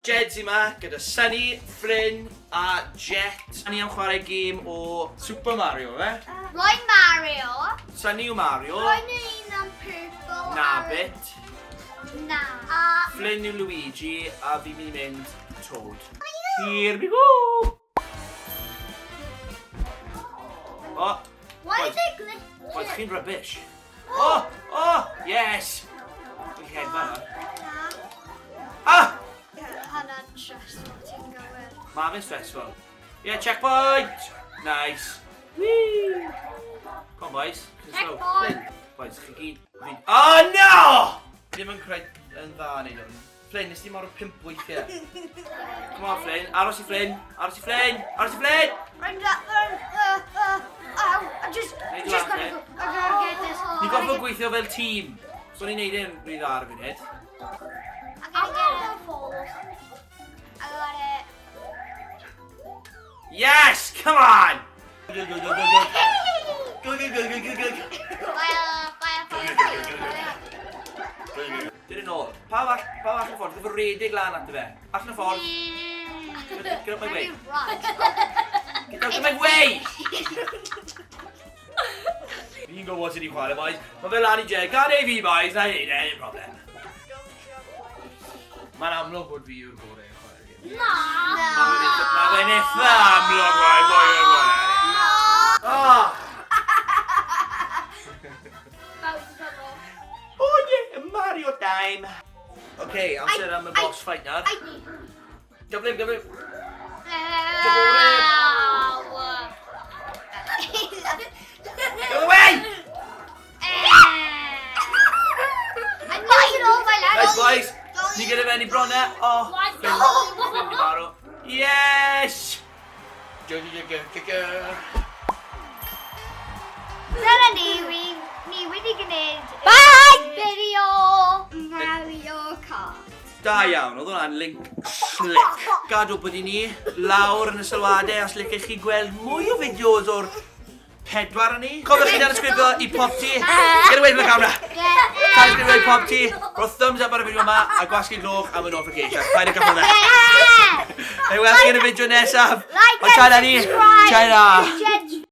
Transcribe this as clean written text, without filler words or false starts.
Jed sy 'ma gyda Sunny, Flynn a Jet. Ni am chwarae gêm o Super Mario, fe? Rwy'n Mario. Sunny yw Mario. Rwy'n un am purple. Nabbit. Na. A... Flynn yw Luigi a fi'n mynd i mynd Toad. Here we go! Oh! Why is it glitchy? Boys, chi'n rubbish. Oh! Oh! Yes! Dwi'n hedfan nawr. Ah! Hwnna'n stressful, ti'n gywir. Mae fe'n stressful. Yeah, checkpoint! Nice. Whee! Come on, boys. Checkpoint! Boys, chi gyd... Oh, no! Ddim yn creu yn dda neud hwn. Flynn, nes ti marw pump weithiau. Come on, Flynn. Aros i Flynn. Aros i Flynn. Aros i Flynn! I'm not... I just... I just gotta go. I gotta get this. Ni gorfod gweithio fel tîm. So ni'n neud e'n rhy dda ar y funud. I'm gonna get it. I got it. Yes! Come on! Go, go, go, go, go. Go, go, go, go, go, go. Fire, fire, fire, fire, fire. Dyn yn ôl. Pa fall, pa fall y ffordd? Gyda redeg lan ato fe. Allan y ffordd. Get out my way. Get out of my way! Fi'n gwybod sut i chwarae, boys. Mae fe lan i Jed. Gan ei fi, boys. Na i neud e, dim problem. Mae'n amlwg bod fi yw'r gorau yn chwarae. Na! Mae fe'n eitha amlwg bod fi yw'r gorau. Na! Ah! Bawb yn trouble. Oh yeah, Mario time! OK, amser am y boss fight nawr. Gyflym, gyflym. Ow! Go away! I'm losing all my Nice, levels. boys. Ni gyda fe ni bron e. Oh, Flynn, Flynn di marw. Yes! Go, go, go, go, go. Dyna ni, ni wedi gwneud Bye! Video Mario Kart. Da iawn, oedd hwnna'n link slick. Gadw bod i ni lawr yn y sylwadau os licech chi gweld mwy o fideos o'r pedwar yn ni. Cofiwch chi danysgrifio i Popty. Get away from the camera. Tanysgrifio i Popty. Rho thumbs up ar y fideo yma a gwasgu gloch am y notification. Paid â cyffwrdd e. Hei, weld chi yn y fideo nesaf. Like Ond and ta ni. subscribe. Ta-ra. Jet.